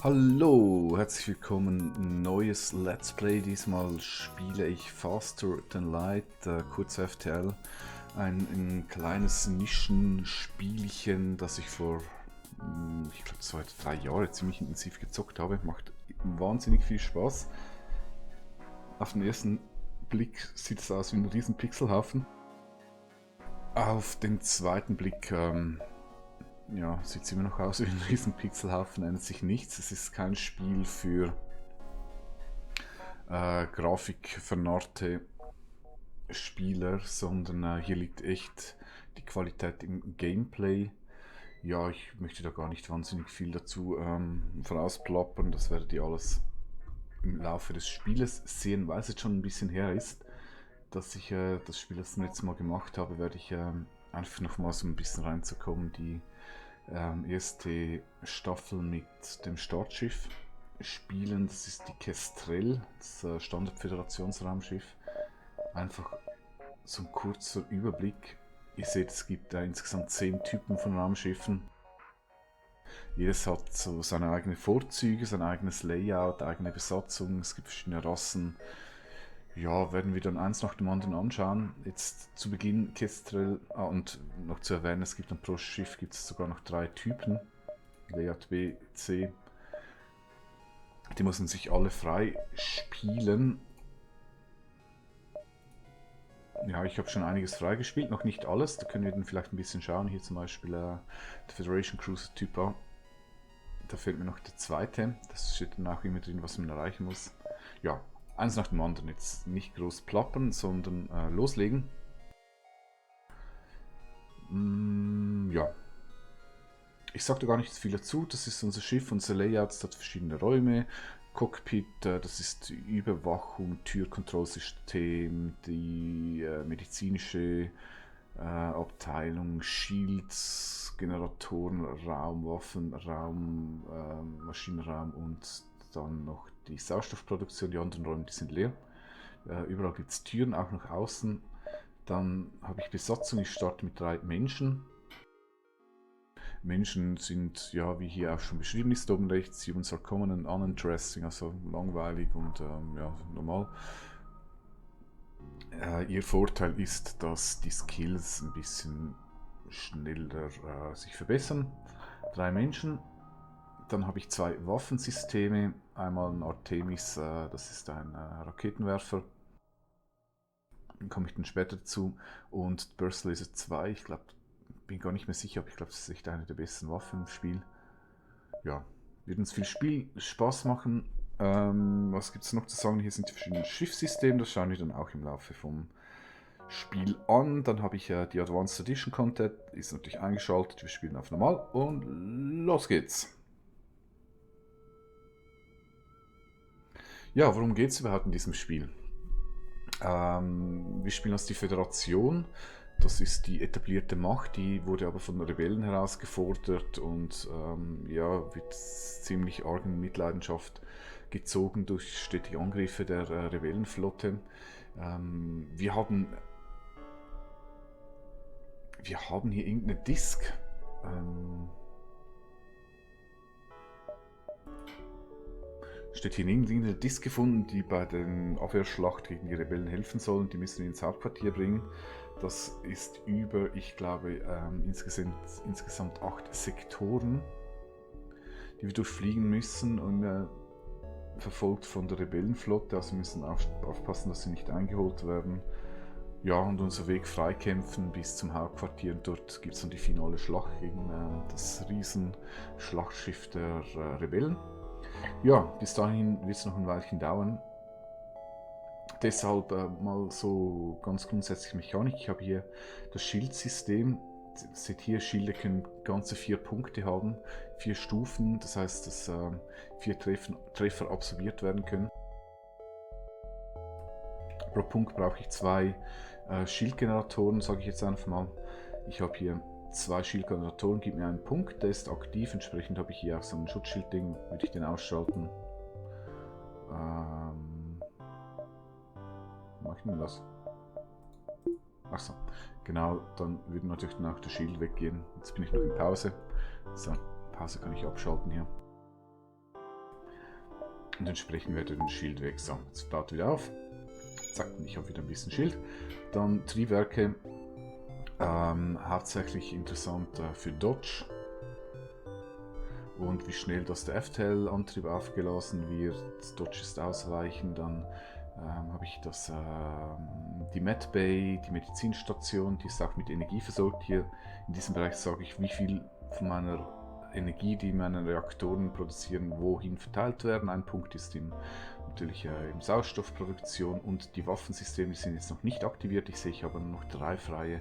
Hallo, herzlich willkommen. Neues Let's Play. Diesmal spiele ich Faster Than Light, kurz FTL. Ein kleines Nischenspielchen, das ich vor, ich glaube, 2, 3 Jahren ziemlich intensiv gezockt habe. Macht wahnsinnig viel Spaß. Auf den ersten Blick sieht es aus wie ein riesen Pixelhaufen. Auf den zweiten Blick ja, sieht es immer noch aus wie ein riesen Pixelhaufen, ändert sich nichts. Es ist kein Spiel für grafikvernarrte Spieler, sondern hier liegt echt die Qualität im Gameplay. Ja, ich möchte da gar nicht wahnsinnig viel dazu vorausplappern, das werdet ihr alles im Laufe des Spieles sehen, weil es jetzt schon ein bisschen her ist, dass ich das Spiel das letzte Mal gemacht habe, werde ich einfach nochmal so ein bisschen reinzukommen, die erste Staffel mit dem Startschiff spielen. Das ist die Kestrel, das Standard-Föderationsraumschiff. Einfach so ein kurzer Überblick. Ihr seht, es gibt insgesamt 10 Typen von Raumschiffen. Jedes hat so seine eigenen Vorzüge, sein eigenes Layout, eigene Besatzung. Es gibt verschiedene Rassen. Ja, werden wir dann eins nach dem anderen anschauen. Jetzt zu Beginn Kestrel, und noch zu erwähnen, es gibt dann pro Schiff gibt es sogar noch 3 Typen. Layout B, C. Die müssen sich alle frei spielen. Ja, ich habe schon einiges freigespielt, noch nicht alles. Da können wir dann vielleicht ein bisschen schauen. Hier zum Beispiel der Federation Cruiser Typ A. Da fehlt mir noch der zweite. Das steht dann auch immer drin, was man erreichen muss. Ja, eins nach dem anderen. Jetzt nicht groß plappern, sondern loslegen. Ja. Ich sagte gar nicht viel dazu. Das ist unser Schiff, unser Layout. Es hat verschiedene Räume. Cockpit, das ist die Überwachung, Türkontrollsystem, die medizinische Abteilung, Shields, Generatoren, Raum, Waffenraum, Maschinenraum und dann noch die Sauerstoffproduktion. Die anderen Räume, die sind leer. Überall gibt es Türen, auch nach außen. Dann habe ich Besatzung, ich starte mit 3 Menschen. Menschen sind, ja, wie hier auch schon beschrieben ist, oben rechts, Humans are common and uninteresting, also langweilig und ja, normal. Ihr Vorteil ist, dass die Skills ein bisschen schneller sich verbessern. 3 Menschen. Dann habe ich 2 Waffensysteme. Einmal ein Artemis, das ist ein Raketenwerfer. Dann komme ich dann später dazu. Und Burst Laser 2, ich glaube, bin gar nicht mehr sicher, aber ich glaube, das ist echt eine der besten Waffen im Spiel. Ja, wird uns viel Spaß machen. Was gibt es noch zu sagen? Hier sind die verschiedenen Schiffssysteme, das schauen wir dann auch im Laufe vom Spiel an. Dann habe ich die Advanced Edition Content, ist natürlich eingeschaltet, wir spielen auf normal und los geht's. Ja, worum geht es überhaupt in diesem Spiel? Wir spielen als die Föderation. Das ist die etablierte Macht, die wurde aber von Rebellen herausgefordert und ja, wird ziemlich arg in Mitleidenschaft gezogen durch stetige Angriffe der Rebellenflotte. Wir haben hier irgendeine Disk. Steht hier irgendeine Disk gefunden, die bei der Abwehrschlacht gegen die Rebellen helfen soll. Die müssen wir ins Hauptquartier bringen. Das ist über, ich glaube, insgesamt 8 Sektoren, die wir durchfliegen müssen und verfolgt von der Rebellenflotte. Also wir müssen aufpassen, dass sie nicht eingeholt werden. Ja, und unser Weg freikämpfen bis zum Hauptquartier. Und dort gibt es dann die finale Schlacht gegen das Riesenschlachtschiff der Rebellen. Ja, bis dahin wird es noch ein Weilchen dauern. Deshalb mal so ganz grundsätzlich Mechanik. Ich habe hier das Schildsystem. Seht hier, Schilde können ganze 4 Punkte haben, 4 Stufen, das heißt, dass 4 Treffer absolviert werden können. Pro Punkt brauche ich 2 Schildgeneratoren, sage ich jetzt einfach mal. Ich habe hier 2 Schildgeneratoren, gibt mir einen Punkt, der ist aktiv, entsprechend habe ich hier auch so ein Schutzschildding, würde ich den ausschalten. Mache ich denn das? Achso, genau, dann würde natürlich dann auch der Shield weggehen. Jetzt bin ich noch in Pause. So, Pause kann ich abschalten hier. Und entsprechend werde ich den Schild weg. So, jetzt baut wieder auf. Zack, und ich habe wieder ein bisschen Schild. Dann Triebwerke. Hauptsächlich interessant für Dodge. Und wie schnell das der FTL-Antrieb aufgelassen wird. Das Dodge ist ausweichen. Dann habe ich die Medbay, die Medizinstation, die ist auch mit Energie versorgt. Hier in diesem Bereich sage ich, wie viel von meiner Energie, die meine Reaktoren produzieren, wohin verteilt werden. Ein Punkt ist natürlich in Sauerstoffproduktion, und die Waffensysteme sind jetzt noch nicht aktiviert. Ich sehe, ich habe noch 3 freie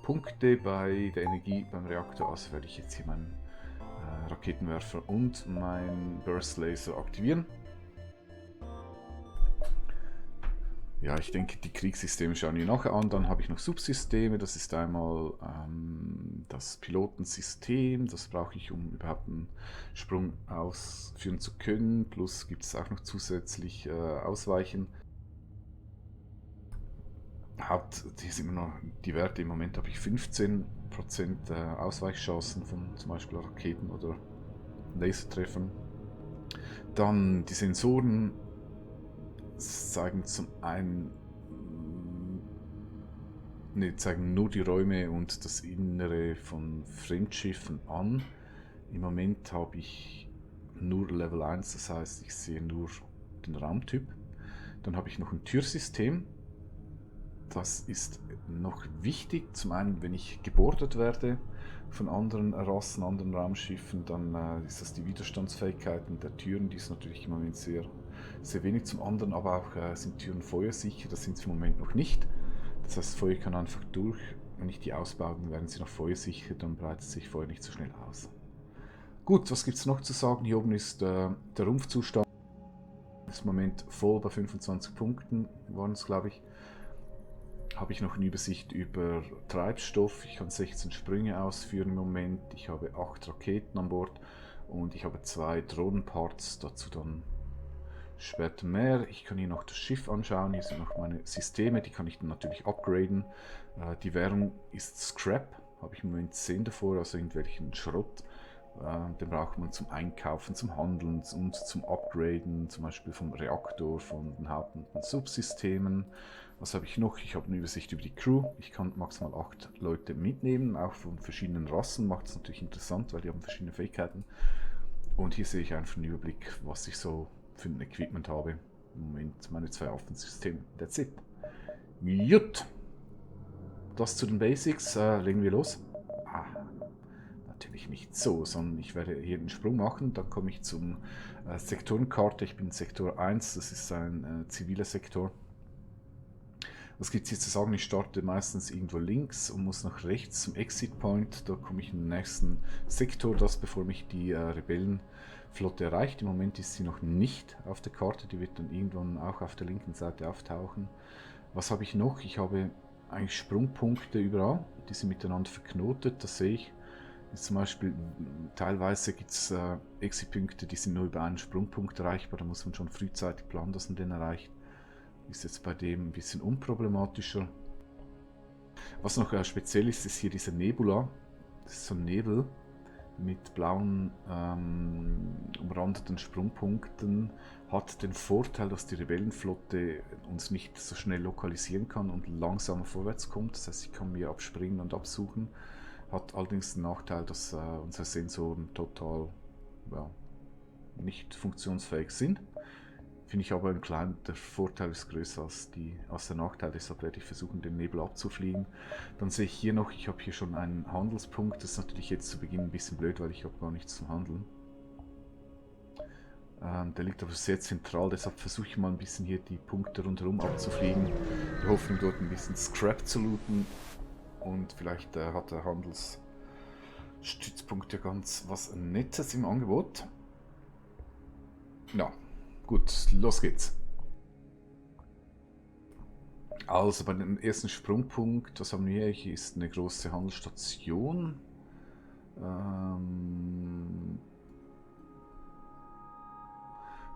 Punkte bei der Energie beim Reaktor, also werde ich jetzt hier meinen Raketenwerfer und mein Burst Laser aktivieren. Ja, ich denke, die Kriegssysteme schauen wir nachher an. Dann habe ich noch Subsysteme. Das ist einmal das Pilotensystem. Das brauche ich, um überhaupt einen Sprung ausführen zu können. Plus gibt es auch noch zusätzlich Ausweichen. Hier sind immer noch die Werte. Im Moment habe ich 15% Ausweichchancen von zum Beispiel Raketen oder Lasertreffern. Dann die Sensoren zeigen zum einen zeigen nur die Räume und das Innere von Fremdschiffen an. Im Moment habe ich nur Level 1, das heißt, ich sehe nur den Raumtyp. Dann habe ich noch ein Türsystem. Das ist noch wichtig. Zum einen, wenn ich gebordet werde von anderen Rassen, anderen Raumschiffen, dann ist das die Widerstandsfähigkeiten der Türen, die ist natürlich im Moment sehr, sehr wenig. Zum anderen aber auch sind Türen feuersicher, das sind sie im Moment noch nicht. Das heißt, Feuer kann einfach durch. Wenn ich die ausbaue, dann werden sie noch feuersicher, dann breitet sich Feuer nicht so schnell aus. Gut, was gibt es noch zu sagen? Hier oben ist der Rumpfzustand. Ist im Moment voll bei 25 Punkten, waren es, glaube ich. Habe ich noch eine Übersicht über Treibstoff. Ich kann 16 Sprünge ausführen im Moment. Ich habe 8 Raketen an Bord und ich habe 2 Drohnenparts, dazu dann später mehr. Ich kann hier noch das Schiff anschauen. Hier sind noch meine Systeme, die kann ich dann natürlich upgraden. Die Währung ist Scrap, habe ich im Moment 10 davor, also irgendwelchen Schrott. Den braucht man zum Einkaufen, zum Handeln und zum Upgraden, zum Beispiel vom Reaktor, von den Haupt- und den Subsystemen. Was habe ich noch? Ich habe eine Übersicht über die Crew. Ich kann maximal 8 Leute mitnehmen, auch von verschiedenen Rassen. Macht es natürlich interessant, weil die haben verschiedene Fähigkeiten. Und hier sehe ich einfach einen Überblick, was ich so für ein Equipment habe. Im Moment meine 2 Waffensysteme. That's it. Gut. Das zu den Basics. Legen wir los. Natürlich nicht so, sondern ich werde hier einen Sprung machen. Dann komme ich zum Sektorenkarte. Ich bin Sektor 1, das ist ein ziviler Sektor. Was gibt es hier zu sagen? Ich starte meistens irgendwo links und muss nach rechts zum Exit Point. Da komme ich in den nächsten Sektor, das bevor mich die Rebellenflotte erreicht. Im Moment ist sie noch nicht auf der Karte, die wird dann irgendwann auch auf der linken Seite auftauchen. Was habe ich noch? Ich habe eigentlich Sprungpunkte überall, die sind miteinander verknotet, das sehe ich. Zum Beispiel, teilweise gibt es Exit-Punkte, die sind nur über einen Sprungpunkt erreichbar, da muss man schon frühzeitig planen, dass man den erreicht. Ist jetzt bei dem ein bisschen unproblematischer. Was noch speziell ist, ist hier diese Nebula. Das ist so ein Nebel mit blauen umrandeten Sprungpunkten. Hat den Vorteil, dass die Rebellenflotte uns nicht so schnell lokalisieren kann und langsamer vorwärts kommt. Das heißt, ich kann mir abspringen und absuchen. Hat allerdings den Nachteil, dass unsere Sensoren total nicht funktionsfähig sind. Finde ich aber der Vorteil ist größer als der Nachteil, deshalb werde ich versuchen, den Nebel abzufliegen. Dann sehe ich hier noch, ich habe hier schon einen Handelspunkt, das ist natürlich jetzt zu Beginn ein bisschen blöd, weil ich habe gar nichts zum Handeln. Der liegt aber sehr zentral, deshalb versuche ich mal ein bisschen hier die Punkte rundherum abzufliegen. Die Hoffnung, dort ein bisschen Scrap zu looten. Und vielleicht hat der Handelsstützpunkt ja ganz was Nettes im Angebot. Ja, gut, los geht's. Also bei dem ersten Sprungpunkt, was haben wir hier, ist eine große Handelsstation.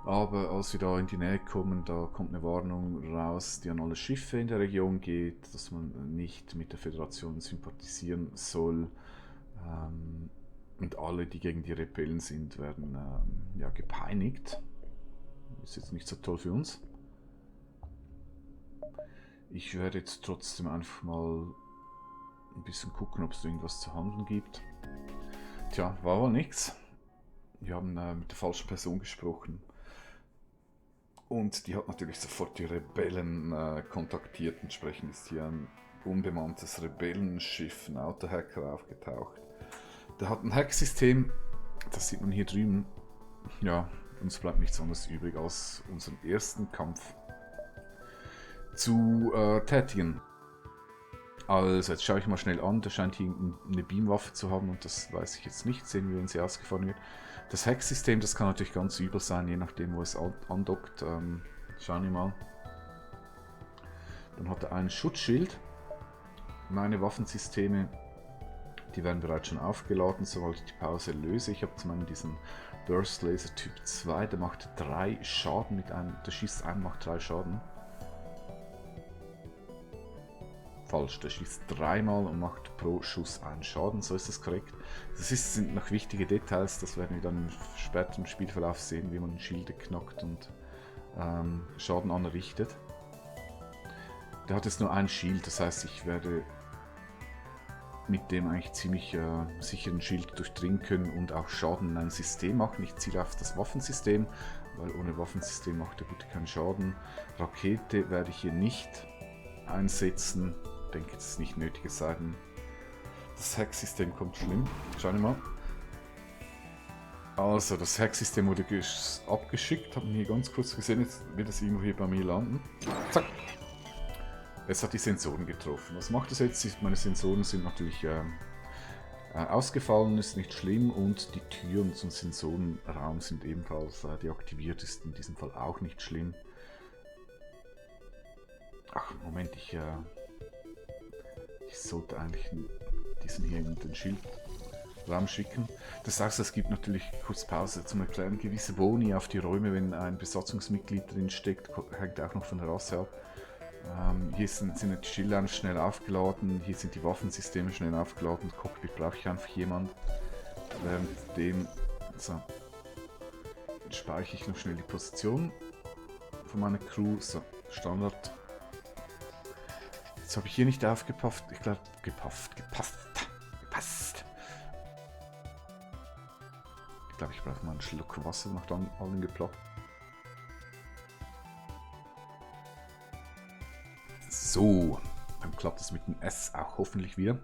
Aber als wir da in die Nähe kommen, da kommt eine Warnung raus, die an alle Schiffe in der Region geht, dass man nicht mit der Föderation sympathisieren soll. Und alle, die gegen die Rebellen sind, werden gepeinigt. Ist jetzt nicht so toll für uns. Ich werde jetzt trotzdem einfach mal ein bisschen gucken, ob es irgendwas zu handeln gibt. Tja, war wohl nichts. Wir haben mit der falschen Person gesprochen. Und die hat natürlich sofort die Rebellen kontaktiert. Entsprechend ist hier ein unbemanntes Rebellenschiff, ein Autohacker, aufgetaucht. Der hat ein Hacksystem, das sieht man hier drüben. Ja, uns bleibt nichts anderes übrig, als unseren ersten Kampf zu tätigen. Also, jetzt schaue ich mal schnell an. Der scheint hier eine Beamwaffe zu haben und das weiß ich jetzt nicht. Sehen wir, wenn sie ausgefahren wird. Das Hacksystem, das kann natürlich ganz übel sein, je nachdem, wo es andockt. Schauen wir mal. Dann hat er ein Schutzschild. Meine Waffensysteme, die werden bereits schon aufgeladen, sobald ich die Pause löse. Ich habe zum einen diesen Burst Laser Typ 2, der macht 3 Schaden mit einem, der schießt einen, macht 3 Schaden. Falsch, der schießt 3-mal und macht pro Schuss einen Schaden, so ist das korrekt. Das sind noch wichtige Details, das werden wir dann im späteren Spielverlauf sehen, wie man Schilde knackt und Schaden anrichtet. Der hat jetzt nur ein Shield, das heißt, ich werde mit dem eigentlich ziemlich sicher ein Schild durchdringen können und auch Schaden in ein System machen. Ich ziele auf das Waffensystem, weil ohne Waffensystem macht der Gute keinen Schaden. Rakete werde ich hier nicht einsetzen. Ich denke, das ist nicht nötig, es sei denn, das Hacksystem kommt schlimm. Schauen wir mal. Also, das Hacksystem wurde abgeschickt. Haben wir hier ganz kurz gesehen. Jetzt wird es irgendwo hier bei mir landen. Zack. Es hat die Sensoren getroffen. Was macht es jetzt? Meine Sensoren sind natürlich ausgefallen, ist nicht schlimm. Und die Türen zum Sensorenraum sind ebenfalls deaktiviert. Ist in diesem Fall auch nicht schlimm. Ach, Moment, ich sollte eigentlich diesen hier in den Schildraum schicken. Das heißt, es gibt natürlich, kurz Pause zum Erklären, gewisse Boni auf die Räume, wenn ein Besatzungsmitglied drin steckt, hängt auch noch von der Rasse ab. Hier sind die Schilder schnell aufgeladen, hier sind die Waffensysteme schnell aufgeladen, das Cockpit brauche ich einfach jemand. Währenddem, so, jetzt speichere ich noch schnell die Position von meiner Crew, so, Standard. Jetzt habe ich hier nicht aufgepasst. Ich glaube, gepasst. Ich glaube, ich brauche mal einen Schluck Wasser nach allen geploppt. So, dann klappt es mit dem S auch hoffentlich wieder.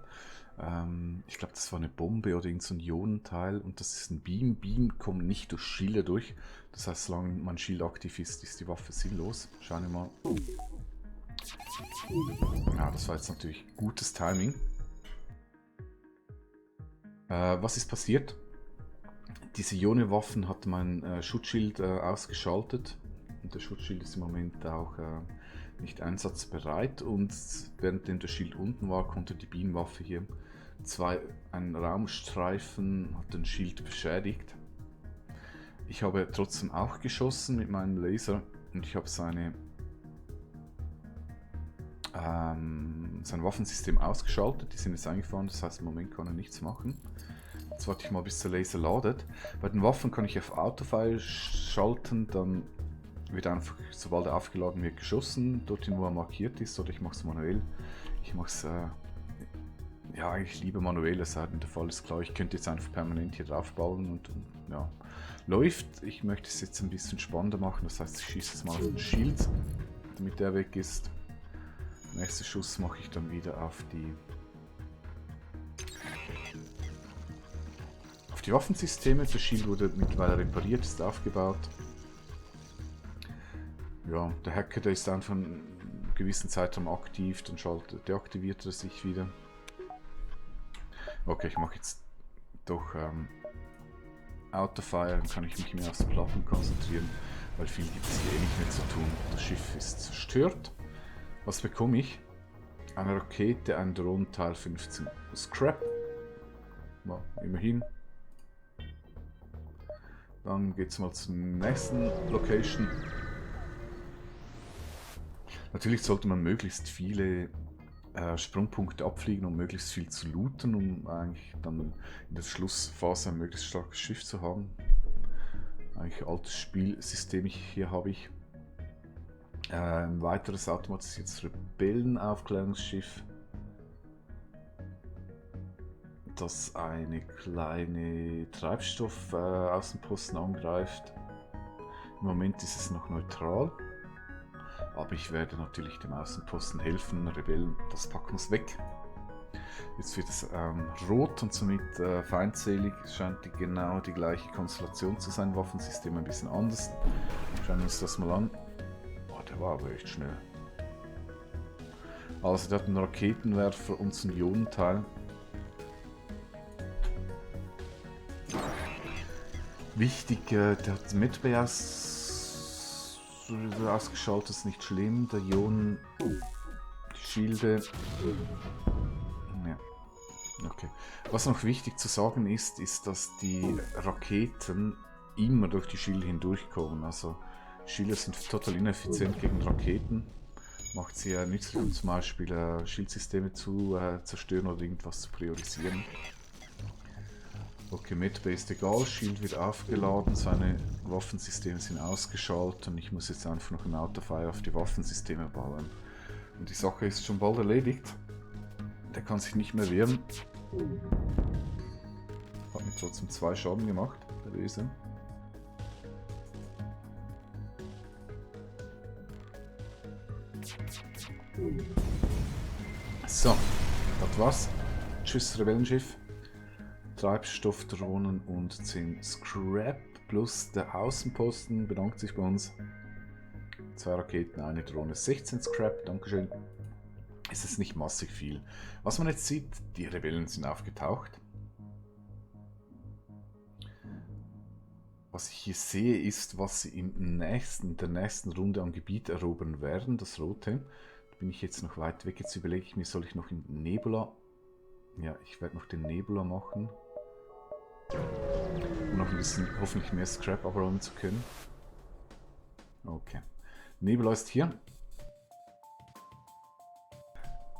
Ich glaube, das war eine Bombe oder irgend so ein Ionenteil und das ist ein Beam. Beam kommt nicht durch Schilder durch. Das heißt, solange mein Shield aktiv ist die Waffe sinnlos. Schauen wir mal. Ja, das war jetzt natürlich gutes Timing. Was ist passiert? Diese Ionenwaffen hat mein Schutzschild ausgeschaltet. Und der Schutzschild ist im Moment auch nicht einsatzbereit. Und während der Schild unten war, konnte die Beamwaffe hier einen Raumstreifen, hat den Schild beschädigt. Ich habe trotzdem auch geschossen mit meinem Laser und ich habe sein Waffensystem ausgeschaltet. Die sind jetzt eingefahren, das heißt im Moment kann er nichts machen. Jetzt warte ich mal, bis der Laser ladet. Bei den Waffen kann ich auf Autofire schalten, dann wird einfach, sobald er aufgeladen wird, geschossen, dorthin wo er markiert ist, oder ich mache es manuell. Ich mache es ja eigentlich lieber manuell, es sei denn, der Fall ist klar. Ich könnte jetzt einfach permanent hier draufballen und ja, läuft. Ich möchte es jetzt ein bisschen spannender machen, das heißt, ich schieße jetzt mal auf den Shield, damit der weg ist. Nächster Schuss mache ich dann wieder auf die Waffensysteme. Der Shield wurde mittlerweile repariert, ist aufgebaut. Ja, der Hacker, der ist einfach einen gewissen Zeitraum aktiv, dann deaktiviert er sich wieder. Okay, ich mache jetzt doch Autofire, dann kann ich mich mehr aufs Platten konzentrieren, weil viel gibt es hier eh nicht mehr zu tun. Das Schiff ist zerstört. Was bekomme ich? Eine Rakete, ein Drohnenteil 15. Scrap. Ja, immerhin. Dann geht es mal zur nächsten Location. Natürlich sollte man möglichst viele Sprungpunkte abfliegen, um möglichst viel zu looten, um eigentlich dann in der Schlussphase ein möglichst starkes Schiff zu haben. Eigentlich altes Spielsystem hier habe ich. Ein weiteres automatisiertes Rebellenaufklärungsschiff, das eine kleine Treibstoffaußenposten angreift. Im Moment ist es noch neutral, aber ich werde natürlich dem Außenposten helfen. Rebellen, das Pack muss weg. Jetzt wird es rot und somit feindselig. Es scheint genau die gleiche Konstellation zu sein. Waffensystem ein bisschen anders. Schauen wir uns das mal an. Oh, der war aber echt schnell. Also der hat einen Raketenwerfer und so einen Ionenteil. Wichtig, der hat das Medbay ausgeschaltet, ist nicht schlimm. Der Ionen, die Schilde. Ja. Okay. Was noch wichtig zu sagen ist, dass die Raketen immer durch die Schilde hindurchkommen. Also Schilde sind total ineffizient gegen Raketen. Macht sie ja nützlich, um zum Beispiel Schildsysteme zu zerstören oder irgendwas zu priorisieren. Okay, Medbay ist egal, Shield wird aufgeladen, seine Waffensysteme sind ausgeschaltet und ich muss jetzt einfach noch ein Autofire auf die Waffensysteme bauen. Und die Sache ist schon bald erledigt. Der kann sich nicht mehr wehren. Hat mir trotzdem 2 Schaden gemacht, der Böse. So, das war's. Tschüss, Rebellenschiff. Treibstoffdrohnen und 10 Scrap plus der Außenposten bedankt sich bei uns. 2 Raketen, eine Drohne, 16 Scrap, dankeschön. Es ist nicht massig viel. Was man jetzt sieht, die Rebellen sind aufgetaucht. Was ich hier sehe, ist, was sie in der nächsten Runde an Gebiet erobern werden, das rote. Da bin ich jetzt noch weit weg, jetzt überlege ich mir, soll ich noch in Nebula... Ja, ich werde noch den Nebula machen. Um noch ein bisschen, hoffentlich mehr Scrap abräumen zu können. Okay. Nebula ist hier.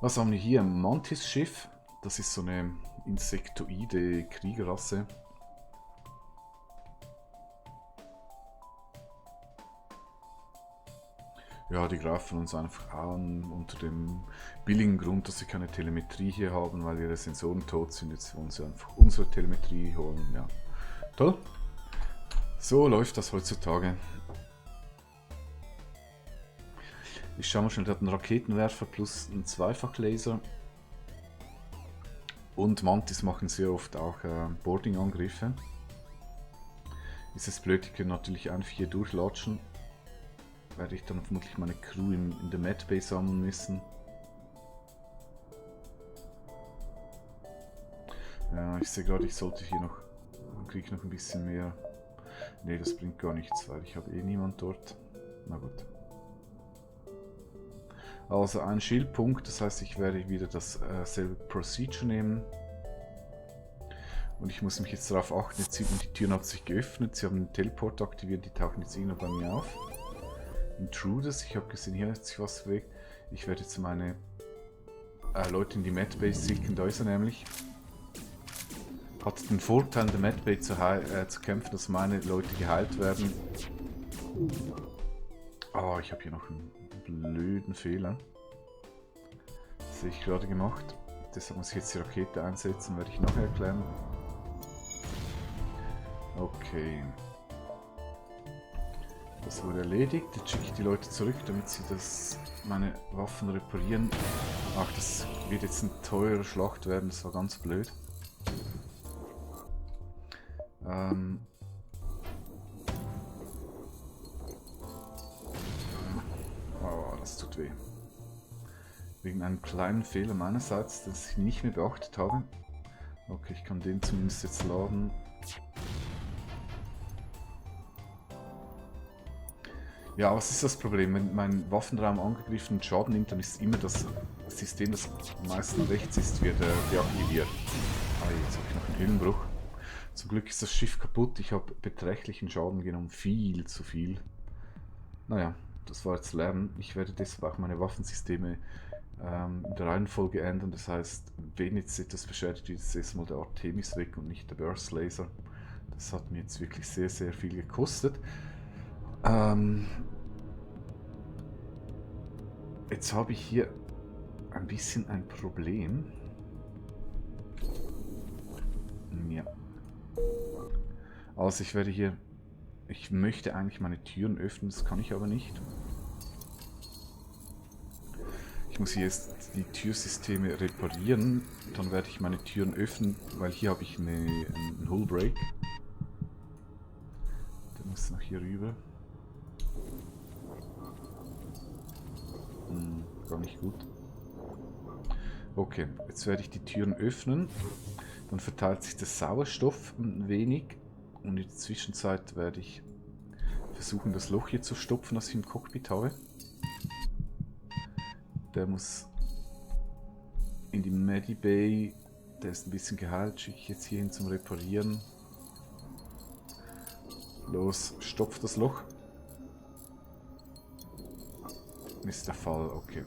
Was haben wir hier? Ein Mantis-Schiff. Das ist so eine insektoide Kriegerrasse. Ja, die greifen uns einfach an unter dem billigen Grund, dass sie keine Telemetrie hier haben, weil ihre Sensoren tot sind. Jetzt wollen sie einfach unsere Telemetrie holen. Ja, toll. So läuft das heutzutage. Ich schaue mal schnell, der hat einen Raketenwerfer plus einen Zweifachlaser. Und Mantis machen sehr oft auch Boarding-Angriffe. Ist es blöd, die können natürlich einfach hier durchlatschen. Werde ich dann vermutlich meine Crew in der Medbay sammeln müssen. Ja, ich sehe gerade, ich sollte hier noch, kriege ich noch ein bisschen mehr. Ne, das bringt gar nichts, weil ich habe eh niemand dort. Na gut. Also ein Schildpunkt, das heißt, ich werde wieder dasselbe Procedure nehmen. Und ich muss mich jetzt darauf achten, jetzt sieht man, die Türen hat sich geöffnet, sie haben den Teleport aktiviert, die tauchen jetzt irgendwo bei mir auf. Intruders, ich habe gesehen, hier hat sich was bewegt. Ich werde jetzt meine Leute in die Medbay schicken, da ist er nämlich. Hat den Vorteil, in der Medbay zu kämpfen, dass meine Leute geheilt werden. Ah, ich habe hier noch einen blöden Fehler. Das sehe ich gerade gemacht. Deshalb muss ich jetzt die Rakete einsetzen, werde ich nachher erklären. Okay. Das wurde erledigt. Jetzt schicke ich die Leute zurück, damit sie meine Waffen reparieren. Ach, das wird jetzt eine teure Schlacht werden, das war ganz blöd. Oh, das tut weh. Wegen einem kleinen Fehler meinerseits, das ich nicht mehr beachtet habe. Okay, ich kann den zumindest jetzt laden. Ja, was ist das Problem? Wenn mein Waffenraum angegriffen und Schaden nimmt, dann ist immer das System, das am meisten rechts ist, wird deaktiviert. Ah, jetzt habe ich noch einen Hüllenbruch. Zum Glück ist das Schiff kaputt. Ich habe beträchtlichen Schaden genommen. Viel zu viel. Naja, das war jetzt Lernen. Ich werde deshalb auch meine Waffensysteme in der Reihenfolge ändern. Das heißt, wenn jetzt etwas beschädigt wird, ist erstmal der Artemis weg und nicht der Burst Laser. Das hat mir jetzt wirklich sehr, sehr viel gekostet. Jetzt habe ich hier ein bisschen ein Problem. Ja. Also ich werde hier... Ich möchte eigentlich meine Türen öffnen, das kann ich aber nicht. Ich muss hier jetzt die Türsysteme reparieren, dann werde ich meine Türen öffnen, weil hier habe ich einen Hull Break. Der muss noch hier rüber. Gar nicht gut. Okay, jetzt werde ich die Türen öffnen. Dann verteilt sich der Sauerstoff ein wenig. Und in der Zwischenzeit werde ich versuchen, das Loch hier zu stopfen, das ich im Cockpit habe. Der muss in die Medibay. Der ist ein bisschen geheilt. Schicke ich jetzt hier hin zum Reparieren. Los, stopf das Loch. Ist der Fall, okay.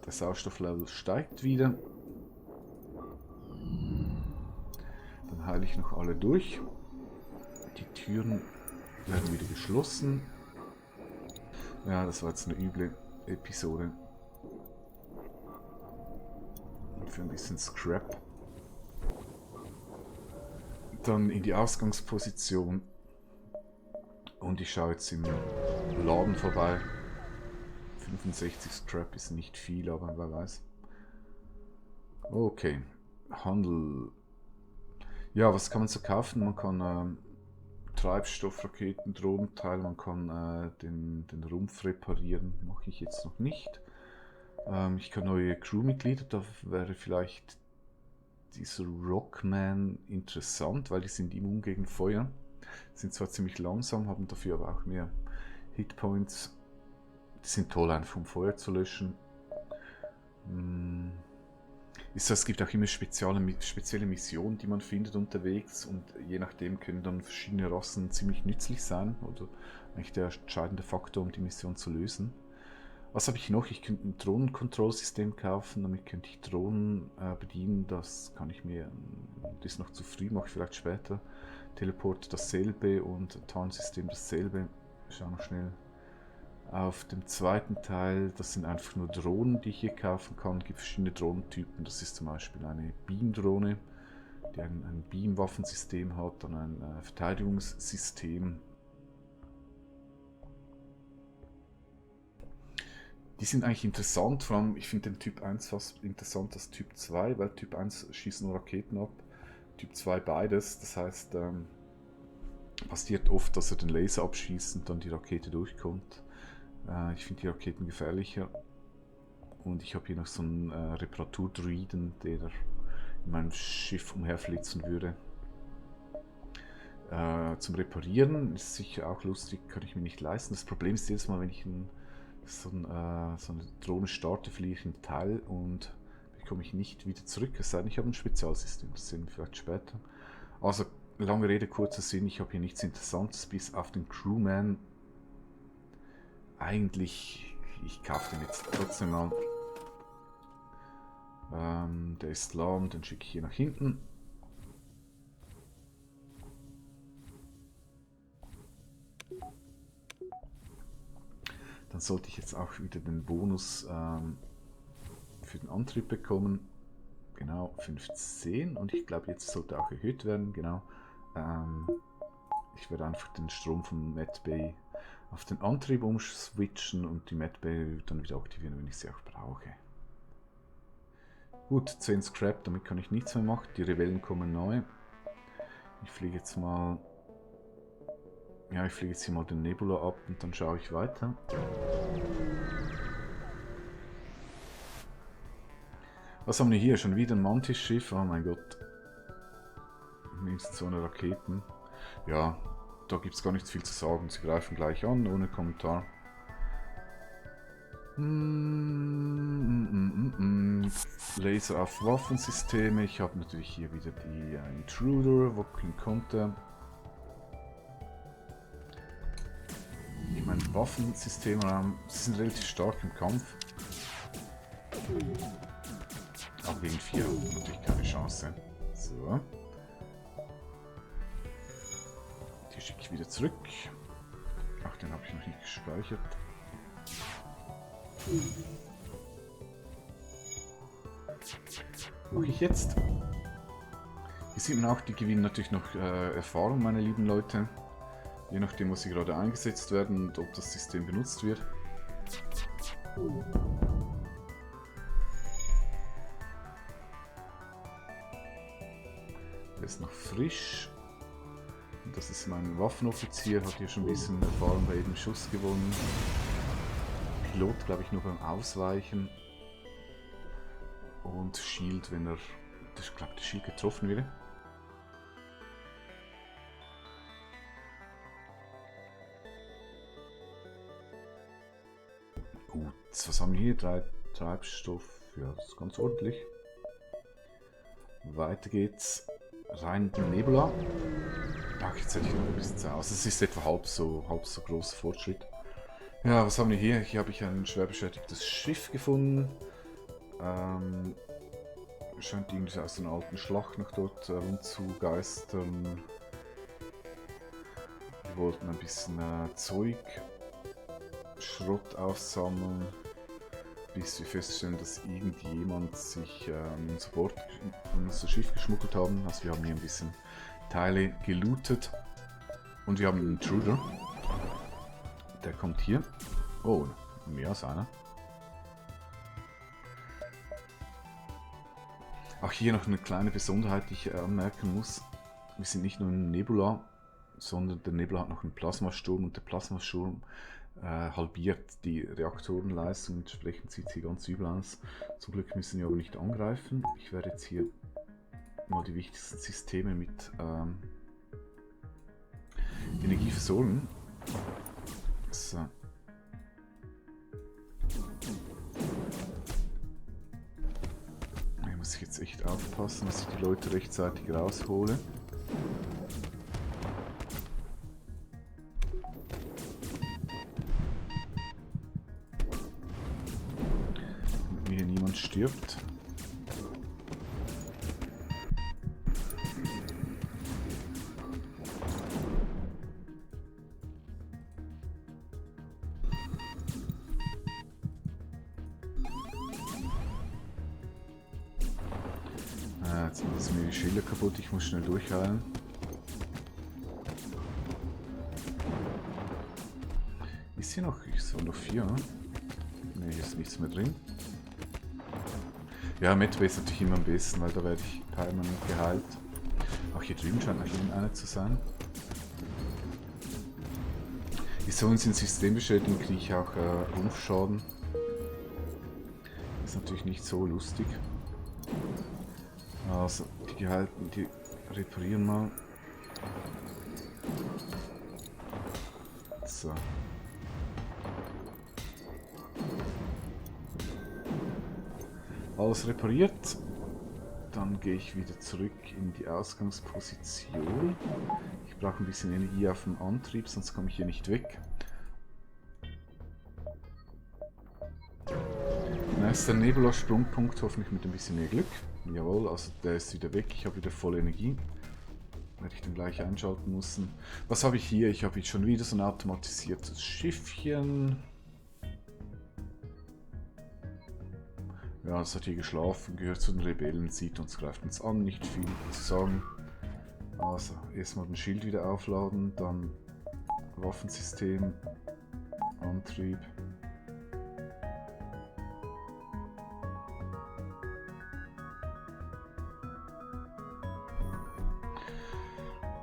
Der Sauerstofflevel steigt wieder. Dann heile ich noch alle durch. Die Türen werden wieder geschlossen. Ja, das war jetzt eine üble Episode. Für ein bisschen Scrap. Dann in die Ausgangsposition. Und ich schaue jetzt im Laden vorbei. 65 Scrap ist nicht viel, aber wer weiß. Okay, Handel. Ja, was kann man so kaufen? Man kann Treibstoff, Raketen, Drohnenteile, man kann den Rumpf reparieren. Mache ich jetzt noch nicht. Ich kann neue Crewmitglieder, da wäre vielleicht dieser Rockman interessant, weil die sind immun gegen Feuer. Sind zwar ziemlich langsam, haben dafür aber auch mehr Hitpoints. Die sind toll, einfach um Feuer zu löschen. Es gibt auch immer spezielle Missionen, die man findet unterwegs, und je nachdem können dann verschiedene Rassen ziemlich nützlich sein oder eigentlich der entscheidende Faktor, um die Mission zu lösen. Was habe ich noch? Ich könnte ein Drohnen-Control-System kaufen, damit könnte ich Drohnen bedienen. Das kann ich mir, das ist noch zu früh, mache ich vielleicht später. Teleport dasselbe und Tarnsystem dasselbe. Schau noch schnell. Auf dem zweiten Teil, das sind einfach nur Drohnen, die ich hier kaufen kann. Es gibt verschiedene Drohnentypen. Das ist zum Beispiel eine Beam-Drohne, die ein Beam-Waffensystem hat, dann ein Verteidigungssystem. Die sind eigentlich interessant, vor allem ich finde den Typ 1 fast interessanter als Typ 2, weil Typ 1 schießt nur Raketen ab, Typ 2 beides. Das heißt, passiert oft, dass er den Laser abschießt und dann die Rakete durchkommt. Ich finde die Raketen gefährlicher. Und ich habe hier noch so einen Reparaturdruiden, der in meinem Schiff umherflitzen würde. Zum Reparieren ist sicher auch lustig, kann ich mir nicht leisten. Das Problem ist jedes Mal, wenn ich so eine Drohne starte, verliere ich einen Teil und bekomme ich nicht wieder zurück. Es sei denn, ich habe ein Spezialsystem, das sehen wir vielleicht später. Also, lange Rede, kurzer Sinn, ich habe hier nichts Interessantes, bis auf den Crewman. Eigentlich, ich kaufe den jetzt trotzdem mal. Der ist lahm, den schicke ich hier nach hinten. Dann sollte ich jetzt auch wieder den Bonus für den Antrieb bekommen. Genau, 15. Und ich glaube, jetzt sollte auch erhöht werden. Genau. Ich werde einfach den Strom von Medbay auf den Antrieb umswitchen und die Medbay dann wieder aktivieren, wenn ich sie auch brauche. Gut, 10 Scrap, damit kann ich nichts mehr machen. Die Rebellen kommen neu. Ich fliege jetzt mal... Ja, ich fliege jetzt hier mal den Nebula ab und dann schaue ich weiter. Was haben wir hier? Schon wieder ein Mantis-Schiff? Oh mein Gott. Mindestens so eine Raketen. Ja, da gibt es gar nichts viel zu sagen. Sie greifen gleich an, ohne Kommentar. Laser auf Waffensysteme. Ich habe natürlich hier wieder die Intruder, Walking Counter. Ich meine, Waffensysteme sind relativ stark im Kampf. Aber gegen 4 habe ich natürlich keine Chance. So. ich wieder zurück. Ach, den habe ich noch nicht gespeichert. Mache ich jetzt. Hier sieht man auch, die gewinnen natürlich noch Erfahrung, meine lieben Leute. Je nachdem, wo sie gerade eingesetzt werden und ob das System benutzt wird. Der ist noch frisch. Und das ist mein Waffenoffizier, hat hier schon ein bisschen Erfahrung bei jedem Schuss gewonnen. Pilot, glaube ich, nur beim Ausweichen. Und Shield, wenn er, ich glaube, der Shield getroffen wäre. Gut, was haben wir hier? 3 Treibstoff, ja, das ist ganz ordentlich. Weiter geht's. Rein in die Nebula. Ach, jetzt hätte ich noch ein bisschen Zeit aus. Es ist etwa halb so großer Fortschritt. Ja, was haben wir hier? Hier habe ich ein schwer beschädigtes Schiff gefunden. Scheint irgendwie aus einer alten Schlacht noch dort rumzugeistern. Wir wollten ein bisschen Zeug, Schrott aufsammeln, bis wir feststellen, dass irgendjemand sich an unser Schiff geschmuggelt haben. Also wir haben hier ein bisschen Teile gelootet. Und wir haben einen Intruder. Der kommt hier. Oh, mehr als einer. Auch hier noch eine kleine Besonderheit, die ich anmerken muss. Wir sind nicht nur in Nebula, sondern der Nebula hat noch einen Plasmasturm und der Plasmasturm halbiert die Reaktorenleistung. Entsprechend sieht sie ganz übel aus. Zum Glück müssen wir aber nicht angreifen. Ich werde jetzt hier mal die wichtigsten Systeme mit Energie versorgen. So. Hier muss ich jetzt echt aufpassen, dass ich die Leute rechtzeitig raushole. Damit mir hier niemand stirbt. Jetzt sind mir die Schilder kaputt, ich muss schnell durchheilen. Ist hier noch? Ich soll noch 4, ne? Ne, hier ist nichts mehr drin. Ja, Medbay ist natürlich immer am besten, weil da werde ich permanent geheilt. Auch hier drüben scheint noch einer zu sein. Ist so uns in Systembeschädigung kriege ich auch Rumpfschaden. Ist natürlich nicht so lustig. Also, die gehalten, die reparieren mal. So. Alles repariert. Dann gehe ich wieder zurück in die Ausgangsposition. Ich brauche ein bisschen Energie auf den Antrieb, sonst komme ich hier nicht weg. Nächster Nebula-Sprungpunkt, hoffentlich mit ein bisschen mehr Glück. Jawohl, also der ist wieder weg. Ich habe wieder volle Energie. Werde ich dann gleich einschalten müssen. Was habe ich hier? Ich habe jetzt schon wieder so ein automatisiertes Schiffchen. Ja, das hat hier geschlafen, gehört zu den Rebellen, sieht uns, greift uns an, nicht viel zu sagen. Also, erstmal den Schild wieder aufladen, dann Waffensystem, Antrieb.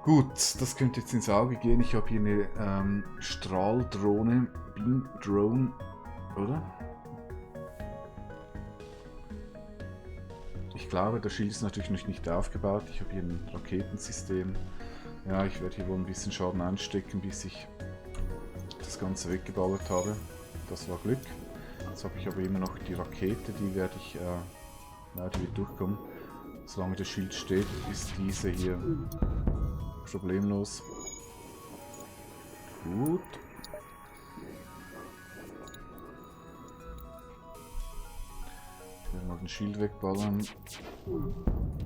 Gut, das könnte jetzt ins Auge gehen. Ich habe hier eine Strahldrohne, Beam Drone, oder? Ich glaube, der Schild ist natürlich noch nicht aufgebaut. Ich habe hier ein Raketensystem. Ja, ich werde hier wohl ein bisschen Schaden einstecken, bis ich das Ganze weggeballert habe. Das war Glück. Jetzt habe ich aber immer noch die Rakete, die werde ich, die wird durchkommen. Solange der Schild steht, ist diese hier problemlos. Gut. Ich werde mal den Schild wegballern.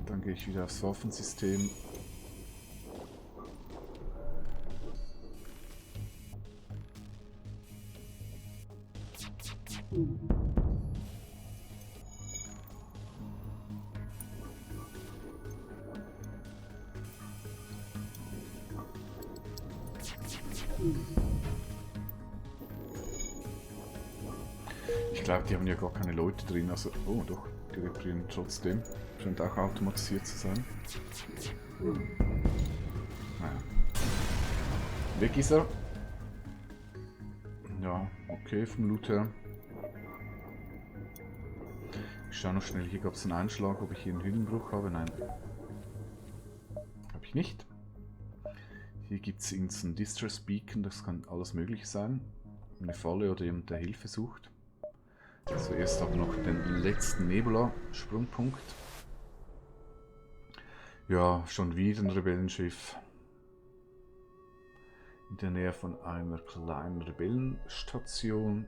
Dann gehe ich wieder aufs Waffensystem. Ich glaube, die haben ja gar keine Leute drin, also... Oh, doch, die reparieren trotzdem. Scheint auch automatisiert zu sein. Naja. Weg ist er. Ja, okay, vom Loot her. Ich schaue noch schnell, hier gab es einen Einschlag, ob ich hier einen Hüllenbruch habe. Nein. Habe ich nicht. Hier gibt es Instant Distress Beacon, das kann alles mögliche sein. Eine Falle oder jemand, der Hilfe sucht. Zuerst aber noch den letzten Nebula-Sprungpunkt. Ja, schon wieder ein Rebellenschiff. In der Nähe von einer kleinen Rebellenstation.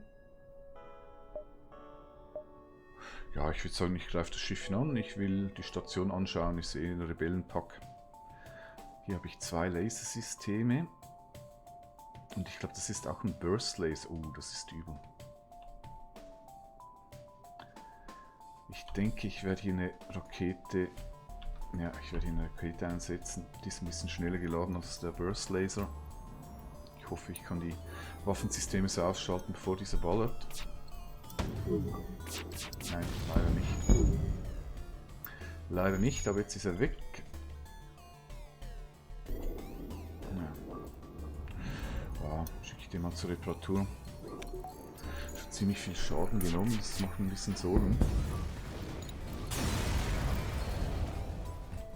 Ja, ich würde sagen, ich greife das Schiff an. Ich will die Station anschauen. Ich sehe einen Rebellenpack. Hier habe ich 2 Lasersysteme. Und ich glaube, das ist auch ein Burst Laser. Oh, das ist übel. Ich denke, ich werde hier eine Rakete... Ja, ich werde hier eine Rakete einsetzen. Die ist ein bisschen schneller geladen als der Burst Laser. Ich hoffe, ich kann die Waffensysteme so ausschalten, bevor dieser ballert. Nein, leider nicht. Leider nicht, aber jetzt ist er weg. Ja. Ja, schicke ich den mal zur Reparatur. Schon ziemlich viel Schaden genommen, das macht ein bisschen Sorgen.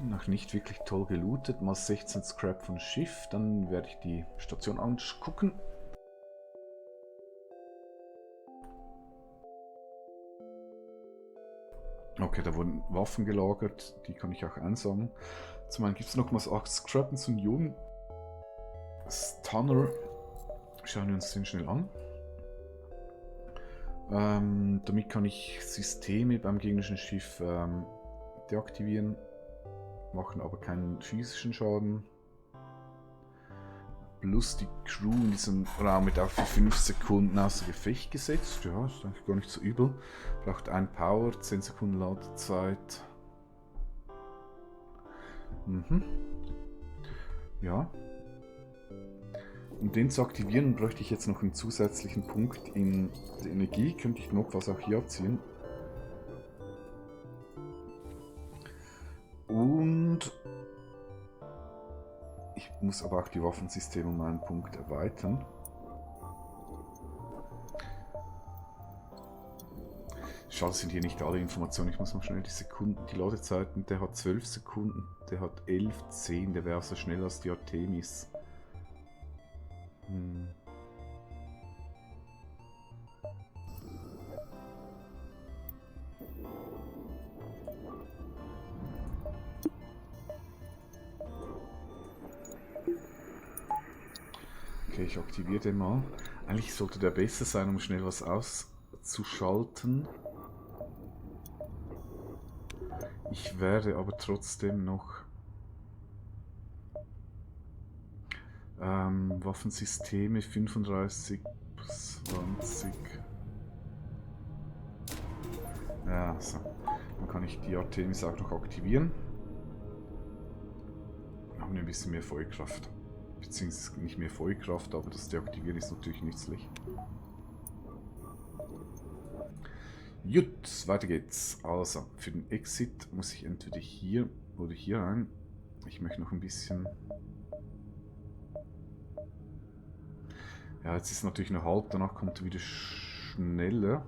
Noch nicht wirklich toll gelootet, mal 16 Scrap von Schiff, dann werde ich die Station angucken. Okay, da wurden Waffen gelagert, die kann ich auch einsammeln. Zum einen gibt es nochmals 8 Scrap und so einen Jungen. Stunner. Schauen wir uns den schnell an. Damit kann ich Systeme beim gegnerischen Schiff deaktivieren. Machen aber keinen physischen Schaden. Plus die Crew in diesem Raum wird auch für 5 Sekunden außer Gefecht gesetzt. Ja, ist eigentlich gar nicht so übel. Braucht 1 Power, 10 Sekunden Ladezeit. Ja. Um den zu aktivieren, bräuchte ich jetzt noch einen zusätzlichen Punkt in der Energie. Könnte ich notfalls auch hier abziehen. Und ich muss aber auch die Waffensysteme um einen Punkt erweitern. Schade, sind hier nicht alle Informationen. Ich muss mal schnell die Sekunden, die Ladezeiten. Der hat 12 Sekunden, der hat 11, 10. Der wäre so schnell als die Artemis. Okay, ich aktiviere den mal. Eigentlich sollte der besser sein, um schnell was auszuschalten. Ich werde aber trotzdem noch Waffensysteme 35, 20. Ja, so. Dann kann ich die Artemis auch noch aktivieren. Haben wir ein bisschen mehr Feuerkraft. Beziehungsweise nicht mehr Feuerkraft, aber das Deaktivieren ist natürlich nützlich. Gut, weiter geht's. Also, für den Exit muss ich entweder hier oder hier rein. Ich möchte noch ein bisschen... Ja, jetzt ist es natürlich noch halb, danach kommt er wieder schneller.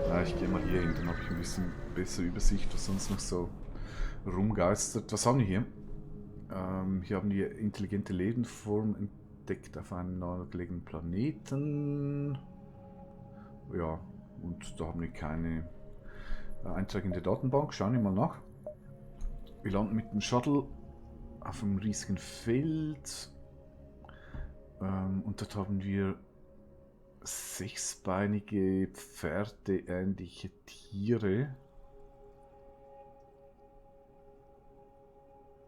Ja, ich gehe mal hier hin, dann habe ich ein bisschen bessere Übersicht, was sonst noch so rumgeistert. Was haben wir hier? Hier haben wir intelligente Lebensform entdeckt auf einem nahegelegenen Planeten. Ja, und da haben wir keine Einträge in der Datenbank. Schauen wir mal nach. Wir landen mit dem Shuttle auf einem riesigen Feld. Und dort haben wir 6-beinige Pferde-ähnliche Tiere.